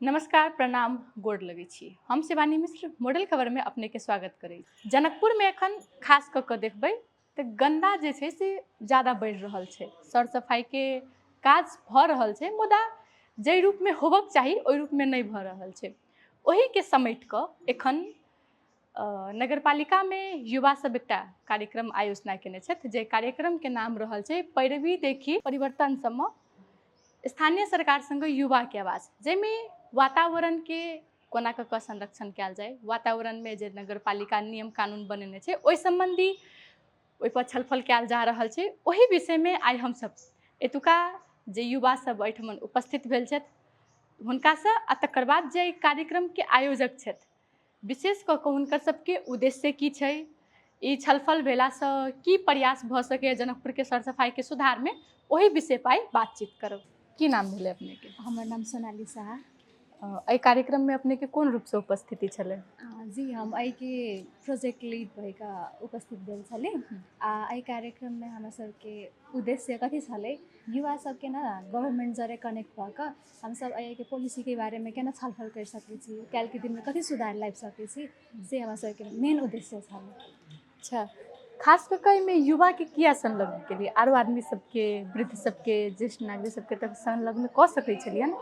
नमस्कार, प्रणाम, गोर लगै छी। हम शिवानी मिश्र मॉडल खबरमे अपनेके स्वागत करै छी। जनकपुरमे एखन खास कऽ कऽ देखबै तऽ गन्दा जे छै से ज्यादा बढ़ि रहल छै। सर सफाइके काज भऽ रहल छै, मुदा जाहि रूपमे होबक चाही ओहि रूपमे नहि भऽ रहल छै। ओहिके समेट कऽ एखन नगरपालिकामे युवा सब एकटा कार्यक्रम आयोजना केने छथि, जे कार्यक्रमके नाम रहल छै पैरवी देखी परिवर्तन सबमे स्थानीय सरकार संग युवाके आवाज, जाहिमे वातावरणके कोना कऽ कऽ संरक्षण कयल जाय, वातावरणमे जे नगरपालिका नियम कानून बनेने छै ओहि सम्बन्धी ओहिपर छलफल कयल जा रहल छै। ओहि विषयमे आइ हमसब एतुका जे युवा सब एहिठमन उपस्थित भेल छथि हुनकासँ आ तकर बाद जे एहि कार्यक्रमके आयोजक छथि, विशेष कऽ कऽ हुनकर सबके उद्देश्य की छै, ई छलफल भेलासँ की प्रयास भऽ सकैए जनकपुरके सर सफाइके सुधारमे, ओहि विषय पर आइ बातचीत करब। की नाम भेलै अपनेके? हमर नाम सोनाली साह। एहि कार्यक्रममे अपनेके कोन रूपसँ उपस्थिति छलै? जी, हम एहिके प्रोजेक्ट लीड भए कऽ उपस्थित भेल छली। आ एहि कार्यक्रममे हमरा सबके उद्देश्य कथी छलै, युवा सबके ने गभर्मेन्ट जरे कनेक्ट भऽ कऽ हमसब एहिके पॉलिसीके बारेमे केना छलफल करि सकै छी, काल्हिके दिनमे कथी सुधार लाबि सकै छी, से हमरा सबके मेन उद्देश्य छलै। अच्छा, खास कऽ कऽ एहिमे युवाके किया संलग्न केलियै? आरो आदमी सबके, वृद्ध सबके, ज्येष्ठ नागरिक सबके तऽ संलग्न कऽ सकै छलियै ने?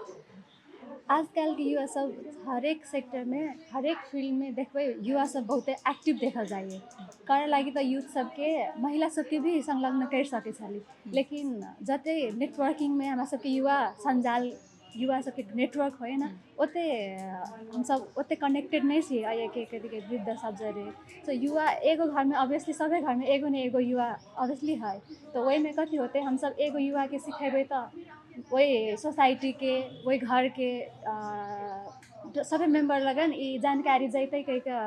आजकलके युवा सब हरेक सेक्टरमे, हरेक फील्डमे देखबै युवा सब बहुते एक्टिव देखल जाइए। करे लागि तऽ यूथ सबके, महिला सबके भी संलग्न करि सकै छली, लेकिन जते नेटवर्किङमे हमरा सबके युवा सञ्जाल, युवा सबके नेटवर्क होइ ने, ओते हमसब ओते कनेक्टेड नहि छी एहिके कथी वृद्ध सब जरे। तो युवा एगो घरमे ऑब्वियसली सभे घरमे एगो ने एगो युवा ऑब्वियसली है, तऽ ओहिमे कथी होतै, हमसब एगो युवाके सिखेबै तऽ ओहि सोसाइटीके, ओहि घरके सभे मेम्बर लगन ई जानकारी जैतै कहि कऽ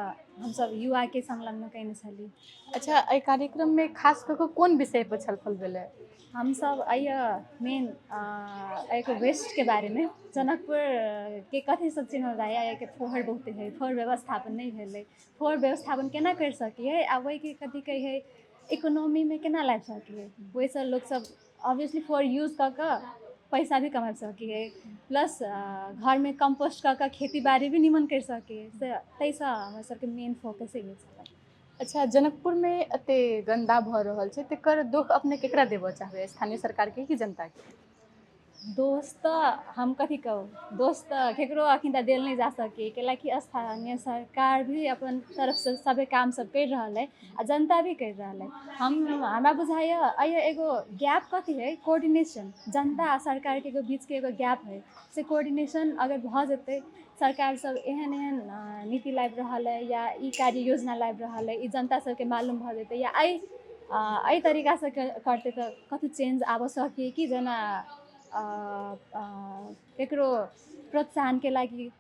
हमसब युवाके संलग्न कयने छली। अच्छा, एहि कार्यक्रममे खास कऽ कऽ कोन विषय पर छलफल भेलै? हमसब एहि मेन एहिके वेस्टके बारेमे, जनकपुरके कथी सब चिन्हल जाइ है, एहिके फोहर बहुते है, फोहर व्यवस्थापन नहि भेलै, फोहर व्यवस्थापन केना करि सकिए आ ओहिके कथी कहै है इकोनॉमीमे केना लाबि सकिए। ओहिसँ लोकसब ऑब्वियसली फोहर यूज कऽ कऽ पैसा भी कमा सकिए, प्लस घरमे कम्पोस्ट कऽ कऽ खेती बाड़ी भी निमन करि सकिए, से ताहिसँ हमर सबके मेन फोकस इहे छलै। अच्छा, जनकपुरमे एते गन्दा भऽ रहल छै, तकर दोष अपने केकरा देबऽ चाहबै, स्थानीय सरकारके कि जनताके? दोष तऽ हम कथी कहू, दोष तऽ केकरो अखन तऽ देल नहि जा सकै, कैलाकि स्थानीय सरकार भी अपन तरफसँ सभे काम सब करि रहल है आ जनता भी करि रहल है। हमरा बुझाइए एहि एगो गैप कथी है, कोऑर्डिनेशन, जनता आ सरकारके एगो बीचके एगो गैप है, से कोऑर्डिनेशन अगर भऽ जेतै, सरकार सब एहन एहन नीति लाबि रहल है या ई कार्य योजना लाबि रहल है, ई जनता सबके मालूम भऽ जेतै या एहि तरीकासँ करतै तऽ कथी चेंज आबऽ सकै कि, जेना केकरो प्रोत्साहनके लागि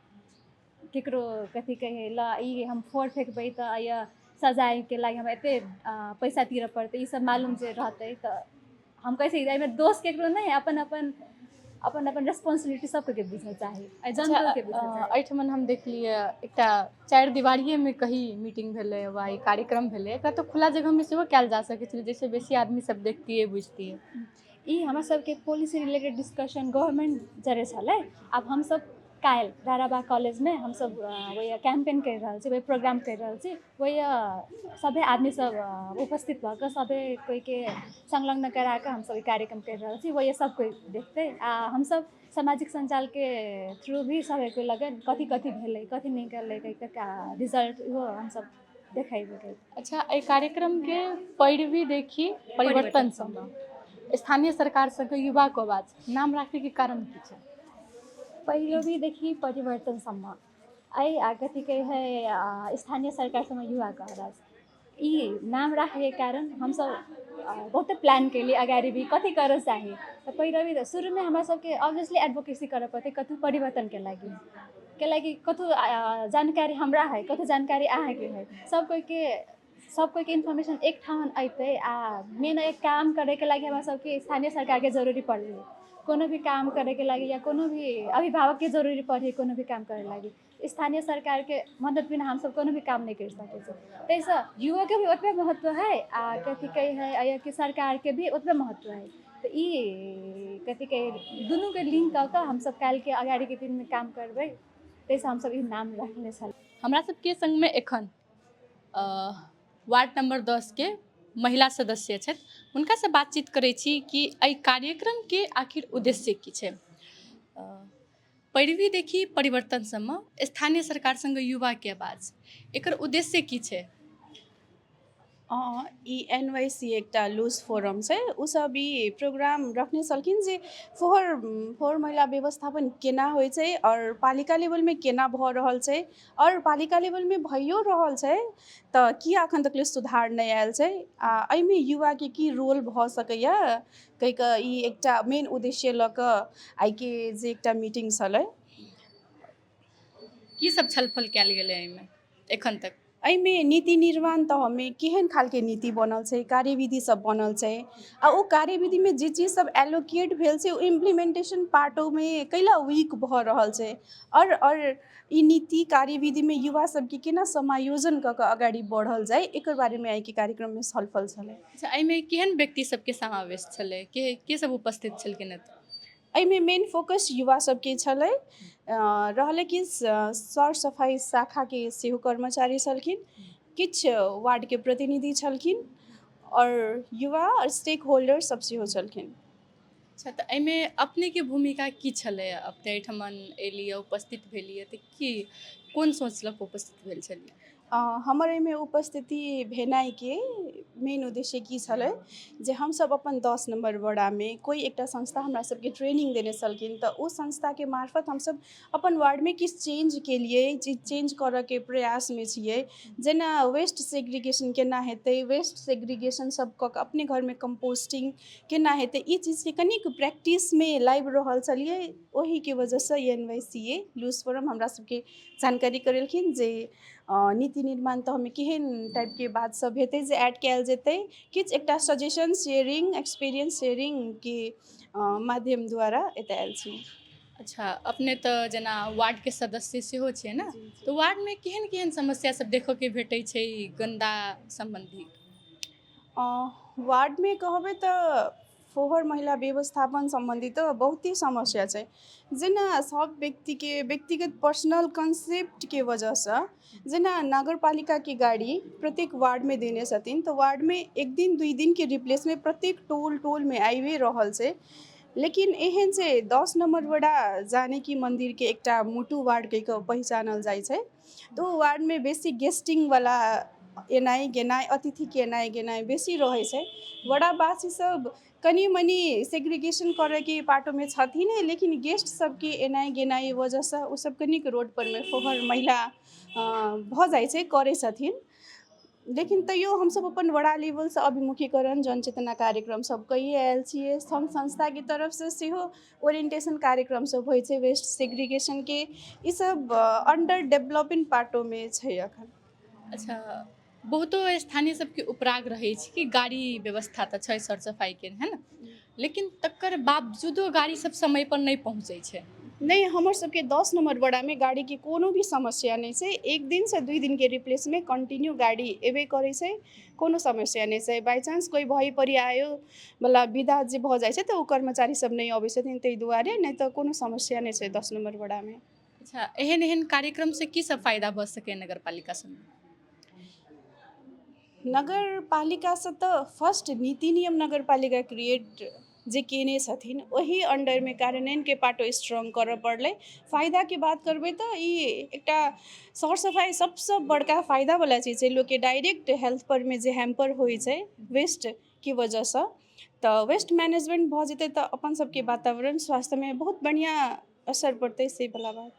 केकरो कथी कहै ल ई हम फोर फेकबै तऽ एहि सजायके लागि हमरा एते पैसा तीरऽ पड़तै, ई सब मालूम जे रहतै तऽ हम कहै छी एहिमे दोष केकरो नहि, अपन अपन अपन अपन रेस्पॉन्सिबिलिटी सबके बुझऽ चाही, एहि जनतोके बुझऽ चाही। एहिठमन हम देखलियै एकटा चारि दिवारियेमे कही मीटिंग भेलै वा ई कार्यक्रम भेलै, एकरा तऽ खुला जगहमे सेहो कयल जा सकै छलै, जाहिसँ बेसी आदमी सब देखतियै बुझतियै। ई हमरा सबके पॉलिसी रिलेटेड डिस्कशन गवर्नमेंट जरे छलै। आब हमसब काल्हि राराबाग कॉलेजमे हमसब वएह कैम्पेन करि रहल छी, वएह प्रोग्राम करि रहल छी, वएह सभे आदमी सब उपस्थित भऽ कऽ सभे कोइके संलग्न करा कऽ हमसब ई कार्यक्रम करि रहल छी, वएह सब कोइ देखतै। आ हमसब सामाजिक सञ्जालके थ्रू भी सभे कोइ लगन कथी कथी भेलै कथी नहि भेलै कहि कऽ रिजल्ट इहो हमसब देखेबै। अच्छा, एहि कार्यक्रमके पैरवी देखी परिवर्तन सबमे स्थानीय सरकार सबके युवाके आवाज नाम राखैके कारण की छै? पैरवी देखी परिवर्तन सबमे एहि आ कथी कहै है स्थानीय सरकार सबमे युवाके आवाज, ई नाम राखैके कारण हमसब बहुते प्लान केली अगाडि भी कथी करऽ चाही। तऽ पैरवी तऽ सुरुमे हमरा सबके ऑब्वियसली एडवोकेसी करऽ पड़तै कथी परिवर्तनके लागि, कैलाकि कतहु जानकारी हमरा है, कतहु जानकारी अहाँके है, सब कोइके इन्फॉर्मेशन एक ठाम अयतै। आ मेन एक काम करैके लागि हमरा सबके स्थानीय सरकारके जरूरी पड़ै, कोनो भी काम करैके लागि या कोनो भी अभिभावकके जरूरी पड़ै, कोनो भी काम करै लागि स्थानीय सरकारके मदद बिना हमसब कोनो भी काम नहि करि सकै छी। ताहिसँ युवाके भी ओतबे महत्व है आ कथी कहै है एहिके सरकारके भी ओतबे महत्व है। तऽ ई कथी कहै, दुनूके लिंक कऽ कऽ हमसब काल्हिके अगाड़ीके दिनमे काम करबै, ताहिसँ हमसब ई नाम रखने छलियै। हमरा सबके संगमे एखन वार्ड नंबर 10 के महिला सदस्य छथि, हुनकासँ बातचीत करै छी कि एहि कार्यक्रमके आखिर उद्देश्य की छै। पैरवी देखी परिवर्तन सबमे स्थानीय सरकार संगे युवाके आवाज, एकर उद्देश्य की छै? ई NYC एकटा लूज फोरम छै, ओसब ई प्रोग्राम रखने छलखिन जे फोहर फोहर मैला व्यवस्थापन केना होइ छै आओर पालिका लेवलमे केना भऽ रहल छै, आओर पालिका लेवलमे भइयो रहल छै तऽ किया एखन तक सुधार नहि आयल छै, आ एहिमे युवाके की रोल भऽ सकैए कहि कऽ ई एकटा मेन उद्देश्य लऽ कऽ आइके जे एकटा मीटिंग छलै। की सब छलफल कयल गेलै एहिमे एखन तक? एहिमे नीति निर्माण तहमे केहन खालके नीति बनल छै, कार्यविधि सब बनल छै, आ ओ कार्यविधिमे जे चीज सब एलोकेट भेल छै ओ इम्प्लीमेंटेशन पार्टोमे कैला वीक भऽ रहल छै, आओर ई नीति कार्यविधिमे युवा सबके केना समायोजन कऽ कऽ अगाडि बढ़ल जाय, एकर बारेमे आइके कार्यक्रममे छलफल छलै। अच्छा, एहिमे केहन व्यक्ति सबके समावेश छलै, के सब उपस्थित छलखिन? एहिमे मेन फोकस युवा सबके छलै। रहलै कि सर सफाइ शाखाके सेहो कर्मचारी छलखिन, किछु वार्डके प्रतिनिधि छलखिन, आओर युवा आओर स्टेक होल्डर सब सेहो छलखिन। अच्छा, तऽ एहिमे अपनेके भूमिका की छलै? अपने एहिठमन एलियै, उपस्थित भेलियै, तऽ की कोन सोच लऽ कऽ उपस्थित भेल छलियै? हमर एहिमे उपस्थिति भेनाइके मेन उद्देश्य की छलै जे हमसब अपन 10 नम्बर वडामे कोइ एकटा संस्था हमरा सबके ट्रेनिंग देने छलखिन, तऽ ओ संस्थाके मार्फत हमसब अपन वार्डमे किछु चेंज केलियै, जे चेंज करऽके प्रयासमे छियै। जेना वेस्ट सेग्रीगेशन केना हेतै, वेस्ट सेग्रीगेशन सब कऽ कऽ अपने घरमे कम्पोस्टिंग केना हेतै, ई चीजके कनिक प्रैक्टिसमे लाबि रहल छलियै। ओहिके वजहसँ NYCA loose forum हमरा सबके जानकारी करेलखिन जे नीति निर्माण तहमे केहन टाइपके बात सब हेतै जे ऐड कयल जेतै। किछु एकटा सजेशन शेयरिंग, एक्सपीरियंस शेयरिंगके माध्यम द्वारा एतऽ आयल छी। अच्छा, अपने तऽ जेना वार्डके सदस्य सेहो छियै ने, तऽ वार्डमे केहन केहन समस्या सब देखऽके भेटै छै गन्दा सम्बन्धी? वार्डमे कहबै तऽ फोहर महिला व्यवस्थापन सम्बन्धी तऽ बहुते समस्या छै। जेना सब व्यक्तिके व्यक्तिगत पर्सनल कॉन्सेप्टके वजहसँ, जेना नगरपालिकाके गाड़ी प्रत्येक वार्डमे देने छथिन, तऽ वार्डमे एक दिन 2 दिनके रिप्लेसमे प्रत्येक टोल टोलमे आबिए रहल छै। लेकिन एहन छै 10 नम्बर वडा जानकी मन्दिरके एकटा मोटू वार्ड कहि कऽ पहिचानल जाइ छै, तऽ ओ वार्डमे बेसी गेस्टिंगवला एनाइ गेनाइ, अतिथिके एनाइ गेनाइ बेसी रहै छै। वडावासी सब कनि मनि सेग्रीगेशन करैके पाटोमे छथिन, लेकिन गेस्ट सबके एनाइ गेनाइ वजहसँ ओ सब कनिक रोड परमे फोहर मैला भऽ जाइ छै, करै छथिन। लेकिन तैयो हमसब अपन वडा लेवलसँ अभिमुखीकरण जनचेतना कार्यक्रम सब कइए आयल छियै। संघ संस्थाके तरफसँ सेहो ओरिएंटेशन कार्यक्रम सब होइ छै वेस्ट सेग्रीगेशनके। ई सब अंडर डेवलपिंग पार्टोमे छै अखन। अच्छा, बहुतो स्थानीय सबके उपराग रहै छै कि गाड़ी व्यवस्था तऽ छै सर सफाइके, है ने, लेकिन तकर बावजूदो गाड़ी सब समय पर नहि पहुँचै छै। नहि, हमर सबके 10 नम्बर वडामे गाड़ीके कोनो भी समस्या नहि छै। 1 दिनसँ 2 दिनके रिप्लेसमे कन्टिन्यू गाड़ी एबे करै छै, कोनो समस्या नहि छै। बाइ चान्स कोइ भइ परि आयो वला विदा जे भऽ जाइ छै तऽ ओ कर्मचारी सब नहि अबै छथिन ताहि दुआरे, नहि तऽ कोनो समस्या नहि छै 10 नम्बर वडामे। अच्छा, एहन एहन कार्यक्रमसँ की सब फायदा भऽ सकैए नगरपालिका सबमे? नगरपालिकासँ तऽ फर्स्ट नीति नियम नगरपालिका क्रिएट जे केने छथिन ओहि अंडरमे कार्यान्वयनके पाटो स्ट्रॉन्ग करऽ पड़लै। फायदाके बात करबै तऽ ई एकटा सर सफाइ सबसँ बड़का फायदावला चीज छै। लोकके डायरेक्ट हेल्थ परमे जे हैम्पर होइ छै वेस्टके वजहसँ, तऽ वेस्ट मैनेजमेंट भऽ जेतै तऽ अपन सबके वातावरण स्वास्थ्यमे बहुत बढ़िआँ असर पड़तै, से वला बात।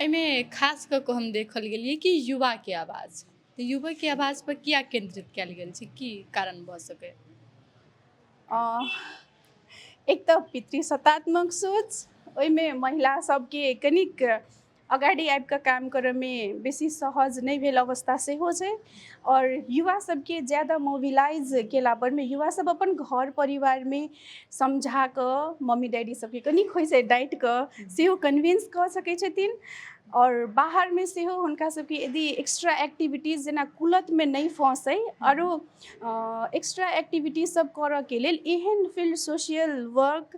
एहिमे खास कऽ कऽ हम देखल गेलियै कि युवाके आवाज, तऽ युवाके आवाज पर किया केंद्रित कयल गेल छै, की कारण भऽ सकै? एक तऽ पितृसत्तात्मक सोच, ओहिमे महिला सबके कनिक अगाडि आबि कऽ काम करऽमे बेसी सहज नहि भेल अवस्था सेहो छै। आओर युवा सबके ज्यादा मोबिलाइज केला परमे युवा सब अपन घर परिवारमे समझा कऽ मम्मी डैडी सबके कनिक होइ छै डाँटि कऽ सेहो कन्विन्स कऽ सकै छथिन। आओर बाहरमे सेहो हुनका सबके यदि एक्स्ट्रा एक्टिविटीज जेना कुलतमे नहि फँसै आरो एक्स्ट्रा एक्टिविटीज सब करऽके लेल एहन फील्ड सोशल वर्क,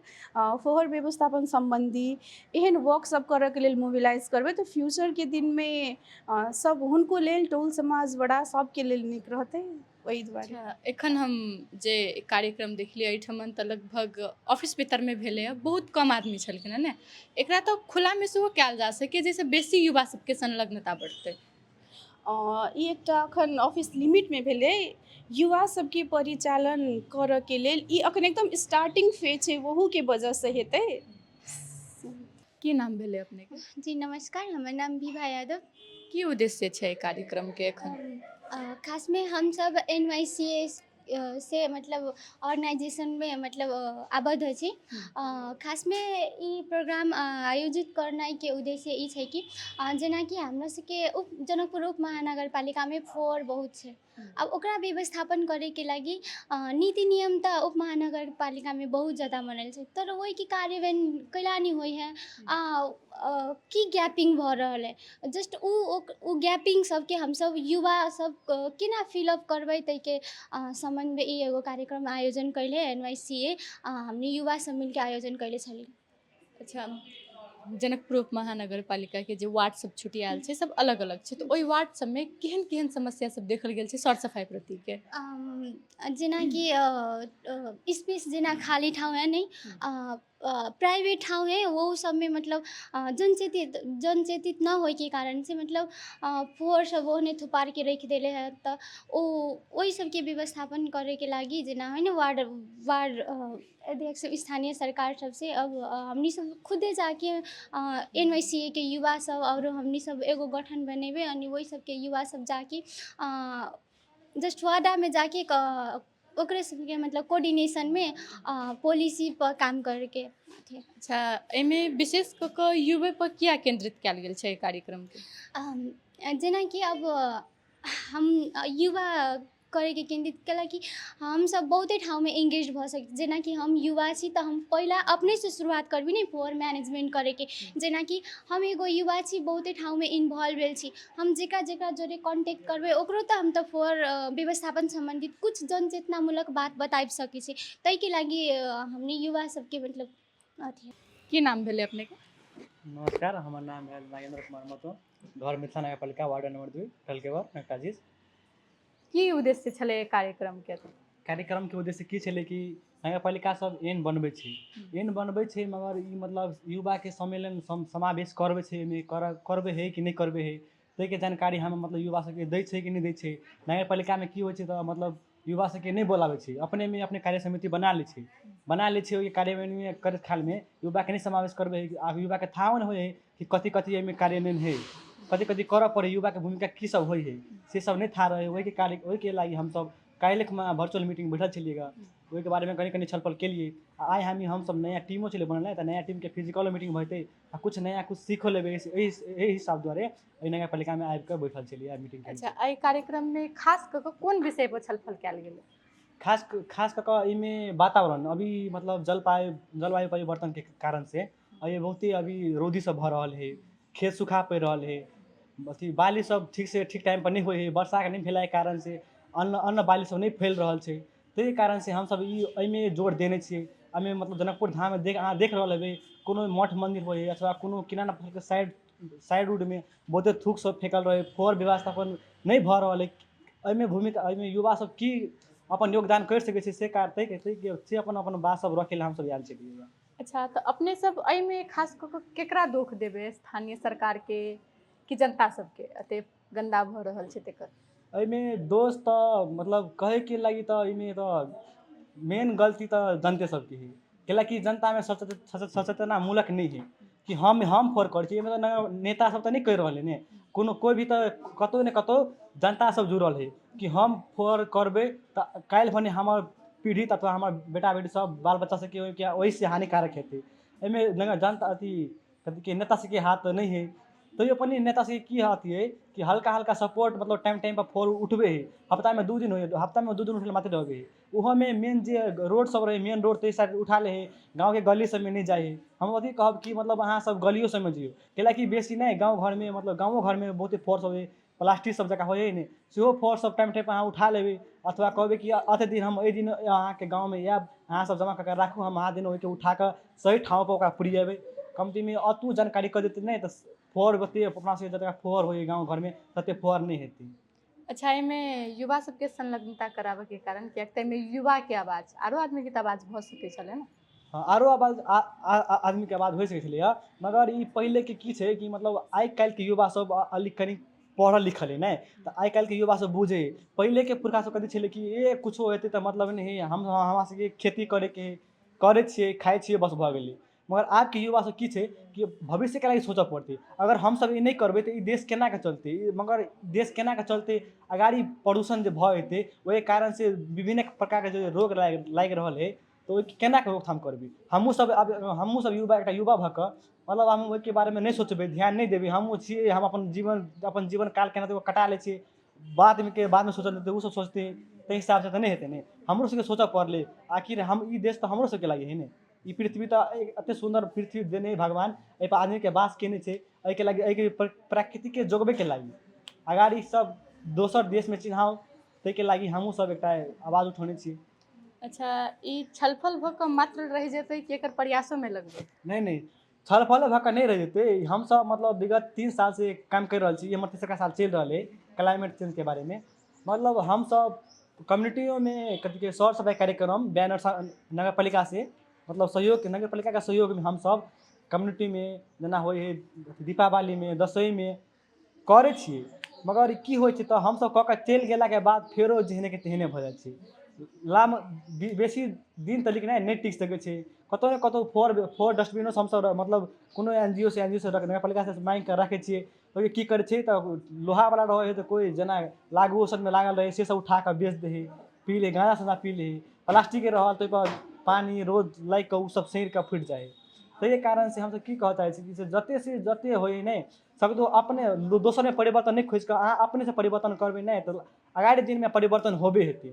फोहर व्यवस्थापन सम्बन्धी एहन वर्क सब करऽके लेल मोबिलाइज करबै तऽ फ्यूचरके दिनमे सब हुनको लेल, टोल समाज बड़ा सबके लेल नीक रहतै। ओहि दुआरे अच्छा, एखन हम जे कार्यक्रम देखलियै एहिठमन तऽ लगभग ऑफिस भीतरमे भेलैए, बहुत कम आदमी छलखिन हेँ ने। एकरा तऽ खुलामे सेहो कयल जा सकैए, जाहिसँ बेसी युवा सबके संलग्नता बढ़तै। ई एकटा अखन ऑफिस लिमिटमे भेलै। युवा सबके परिचालन करऽके लेल ई अखन एकदम स्टार्टिंग फेज छै, ओहूके वजहसँ हेतै। की नाम भेलै अपनेके? जी नमस्कार, हमर नाम विभा यादव। की उद्देश्य छै कार्यक्रमके एखन? खासमे हमसब NYCS से मतलब ऑर्गेनाइजेशनमे मतलब आबद्ध छी। खासमे ई प्रोग्राम आयोजित करनाइके उद्देश्य ई छै कि जेनाकि हमरा सबके उप जनकपुर उप महानगरपालिकामे फोहोर बहुत छै। आब ओकरा व्यवस्थापन करैके लागि नीति नियम तऽ उप महानगरपालिकामे बहुत ज्यादा बनल छै, तर ओहिके कार्यान्वयन कैला नहि होइ है आ की गैपिंग भऽ रहल है, जस्ट ओ ओ गैपिंग सबके हमसब युवा सब केना फिलअप करबै, ताहिके सम्बन्धमे ई एगो कार्यक्रम आयोजन कैले NYCA। हमनी युवा सब मिलके आयोजन कैले छली। अच्छा, जनकपुर उप महानगरपालिकाके जे वार्ड सब छुटियाएल छै, सब अलग अलग छै, तऽ ओहि वार्ड सबमे केहन केहन समस्या सब देखल गेल छै सर सफाइ प्रतिके? जेनाकि स्पेस जेना खाली ठाउँ है नहीं, प्राइवेट ठाउँ है, वो सबमे मतलब जनचेतित न होइके कारण से मतलब फोहोर सब ओहने थुपारके राखि देले है। तऽ ओ ओहि सबके व्यवस्थापन करैके लागि जेना है ने वार्ड वार्ड अध्यक्ष, स्थानीय सरकार सबसे अब हमनी सब खुदे जाके NYCA के युवा सब और हमनी सब एगो गठन बनेबै, अनि वही सबके युवा सब जाके जस्ट वाडामे जाके ओकरे सबके मतलब कोर्डिनेशनमे पॉलिसी पर काम करके। अच्छा, एहिमे विशेष कऽ कऽ युवे पर किया केन्द्रित कयल गेल छै एहि कार्यक्रमके? जेनाकि अब हम युवा करैके केन्द्रित कैलाकि हमसब बहुते ठाउँमे एंगेज भऽ सकै। जेनाकि हम युवा छी तऽ हम पहिला अपनेसँ शुरुआत करबै ने फोहोर मैनेजमेंट करैके। जेनाकि हम एगो युवा छी, बहुते ठाउँमे इन्भॉल्व भेल छी, हम जेकरा जेकरा जोरे कॉन्टेक्ट करबै ओकरो तऽ हम तऽ फोहोर व्यवस्थापन सम्बन्धित कुछ जनचेतनामूलक बात बताबि सकै छी। ताहिके लागि हमनी युवा सबके मतलब अथी। की नाम भेलै अपनेके? नमस्कार, हमर नाम भेल नागेन्द्र कुमार महतो, घर मिथिला नगरपालिका वार्ड नंबर 2, ढलकेवर, नकाजीज। की उद्देश्य छलै कार्यक्रमके? कार्यक्रमके उद्देश्य की छलै कि नगरपालिका सब एन बनबै छै, एन बनबै छै, मगर ई मतलब युवाके सम्मेलन समावेश करबै छै, एहिमे करबै है कि नहि करबै है, ताहिके जानकारी हम मतलब युवा सबके दै छै कि नहि दै छै। नगरपालिकामे की होइ छै तऽ मतलब युवा सबके नहि बोलाबै छै, अपनेमे अपने कार्य समिति बना लै छै, ओहि कार्यान्वयन करैत कालमे युवाके नहि समावेश करबै है। आब युवाके थाहो नहि होइ है कि कथी कथी एहिमे कार्यान्वयन है, कथी कथी करऽ पड़ै, युवाके भूमिका की सब होइ है, से सब नहि थाह रहै। ओहिके कार्य ओहिके लागि हमसब काल्हिमे वर्चुअल मीटिंग बैठल छलियै ग, ओहिके बारेमे कनि कनि छलफल केलियै। आ आइ हमसब नया टीमो छलै बनल, तऽ नया टीमके फिजिकलो मीटिंग भऽ आ कुछ नया कुछ सीखो लेबै, एहि हिसाब दुआरे एहि नगरपालिकामे आबिकऽ बैठल छलियै मीटिंग। अच्छा, एहि कार्यक्रममे खास कऽ कऽ कोन विषय पर छलफल कयल गेलै? खास खास कऽ कऽ एहिमे वातावरण अभी मतलब जलवायु परिवर्तनके कारण से अभी बहुते अभी रौदी सब भऽ रहल है, खेत सुखा पड़ि रहल है, अथी बाली सब ठीक से ठीक टाइम पर नहि होइ है, वर्षाके नहि भेलाके कारण से अन्न अन्न बाली सब नहि फैल रहल छै, ताहि कारण से हमसब ई एहिमे जोर देने छियै। एहिमे मतलब जनकपुर धाममे देख अहाँ देख रहल हेबै, कोनो मठ मन्दिर होइ अथवा कोनो किराना फलके साइड साइड रोडमे बहुते थूक सब फेकल रहै, फोहर व्यवस्थापन नहि भऽ रहल है। एहिमे भूमिका एहिमे युवा सब की अपन योगदान करि सकै छै से ताहिके से अपन अपन बात सब रखै लए हमसब आयल छलियै। अच्छा, तऽ अपने सब एहिमे खास कऽ कऽ केकरा दोख देबै, स्थानीय सरकारके कि जनता सबके, एते गन्दा भऽ रहल छै तेकर? एहिमे दोष तऽ मतलब कहैके लागि तऽ एहिमे तऽ मेन गलती तऽ जनते सबके है, कैलाकि जनतामे सचेतनामूलक नहि है कि हम फोर करै छी। एहिमे तऽ नेता सब तऽ नहि करि रहल है ने, कोनो कोइ भी तऽ कतहु ने कतहु जनता सब जुड़ल है कि हम फोर करबै तऽ काल्हि भने हमर पीढ़ी अथवा हमर बेटा बेटी सब बाल बच्चा सबके ओहिसँ हानिकारक हेतै। एहिमे जनता अथी कथीके नेता सबके हाथ नहि है, तैयो पनि नेता सबके की अथी हइ कि हल्का हल्का सपोर्ट, मतलब टाइम टाइमपर फोर उठबै हइ। हफ्तामे 2 दिन होइ, हफ्तामे 2 दिन उठेला मात्र रहबै हइ। ओहोमे मेन जे रोड सब रहै, मेन रोड ताहि साइड उठा लै हइ, गाँवके गली सबमे नहि जाइ हइ। हम अथी कहब कि मतलब अहाँ सब गलियो सबमे जइयौ, कैलाकि बेसी नहि गाँव घरमे, मतलब गाँवो घरमे बहुते फोर सब हइ, प्लास्टिक सब जकाँ होइ हइ ने, सेहो फोर सब टाइम टाइमपर अहाँ उठा लेबै अथवा कहबै कि अते दिन हम एहि दिन अहाँके गाँवमे आयब, अहाँ सब जमा कऽ के राखू, हम अहाँ दिन ओहिके उठा कऽ सही ठाँवपर ओकरा पुरियेबै। कमतीमे अतबो जानकारी कऽ देतै नहि तऽ फोर ओते अपना सबके जतका फोर होइ हइ गाँव घरमे तते फोर नहि हेतै। अच्छा, एहिमे युवा सबके संलग्नता कराबऽके कारण, किएक तऽ एहिमे युवाके आवाज, आरो आदमीके तऽ आवाज भऽ सकै छलै ने? हँ, आरो आवाज आदमीके आवाज होइ सकै छलैए, मगर ई पहिलेके की छै कि मतलब आइ काल्हिके युवा सब अली कनि पढ़ल लिखल हइ नहि, तऽ आइ काल्हिके युवा सब बुझै हइ। पहिलेके पुरखा सब कथी छलै कि ए कुछो हेतै तऽ मतलब नहि हइ, हम हमरा सबके खेती करैके हइ, करै छियै, खाइ छियै, बस भऽ गेलै। मगर आबके युवा सब की छै कि भविष्यके लागि सोचऽ पड़तै। अगर हमसब ई नहि करबै तऽ ई देश केनाके चलतै? ई मगर देश केनाके चलतै? अगाड़ी प्रदूषण जे भऽ जेतै, ओहि कारणसँ विभिन्न प्रकारके जे रोग लागि लागि रहल हइ, तऽ ओहिके केनाके रोकथाम करबै? हमहूँसब आब हमहूँसब युवा, एकटा युवा भऽ कऽ मतलब हम ओहिके बारेमे नहि सोचबै, ध्यान नहि देबै? हमहूँ छियै, हम अपन जीवन काल केनाहितो कटा लै छियै, बादमे बादमे सोचल जेतै, ओसब सोचतै, ताहि हिसाबसँ तऽ नहि हेतै ने। हमरो सबके सोचऽ पड़लै। आखिर हम ई देश तऽ हमरो सबके लागि हइ ने। ई पृथ्वी तऽ एतेक सुन्दर पृथ्वी देने हइ भगवान, एहिपर आदमीके वास केने छै। एहिके लागि, एहिके प्रकृतिके जोगबैके लागि अगाड़ी सब दोसर देशमे चिन्हाउ, ताहिके लागि हमहूँसब एकटा आवाज उठौने छी। अच्छा, ई छलफल भऽ कऽ मात्र रहि जेतै कि एकर प्रयासोमे लगबै? नहि नहि, छलफले भऽ कऽ नहि रहि जेतै। हमसब मतलब विगत 3 सालसँ काम करि रहल छी। ई हमर तेसरका साल चलि रहल अइ क्लाइमेट चेंजके बारेमे। मतलब हमसब कम्युनिटियोमे कथी कहै सर सफाइ कार्यक्रम, बैनर नगर पालिकासँ मतलब सहयोग, नगर पालिकाके सहयोगमे हमसब कम्युनिटीमे जेना होइ हइ दीपावलीमे, दशईंमे करै छियै। मगर की होइ छै तऽ हमसब कऽ कऽ चलि गेलाके बाद फेरो जेहनेके तेहने भऽ जाइ छै। लाम बेसी दिन तक नहि नहि टिक सकै छै। कतहु ने कतहु फोर फोर डस्टबिनो हमसब मतलब कोनो एन जी ओ सँ, एन जी ओ सँ, नगरपालिकासँ माँगि कऽ राखै छियै। ओहिके की करै छै तऽ लोहावला रहै हइ तऽ कोइ जेना लागू औषधमे लागल रहै, से सब उठा कऽ बेच दै हइ, पी लै, गाँजा साँजा पी लै हइ। प्लास्टिकके रहल तऽ ओहिपर पानि रौद लागि कऽ ओसब सड़ि कऽ फुटि जाइ हइ। ताहिके कारणसँ हमसब की कहऽ चाहै छी कि से जतेक से जतेक होइ हइ ने सगरो अपने दोसरमे परिवर्तन नहि खोजि कऽ अहाँ अपनेसँ परिवर्तन करबै नहि तऽ अगाड़ी दिनमे परिवर्तन होबे हेतै।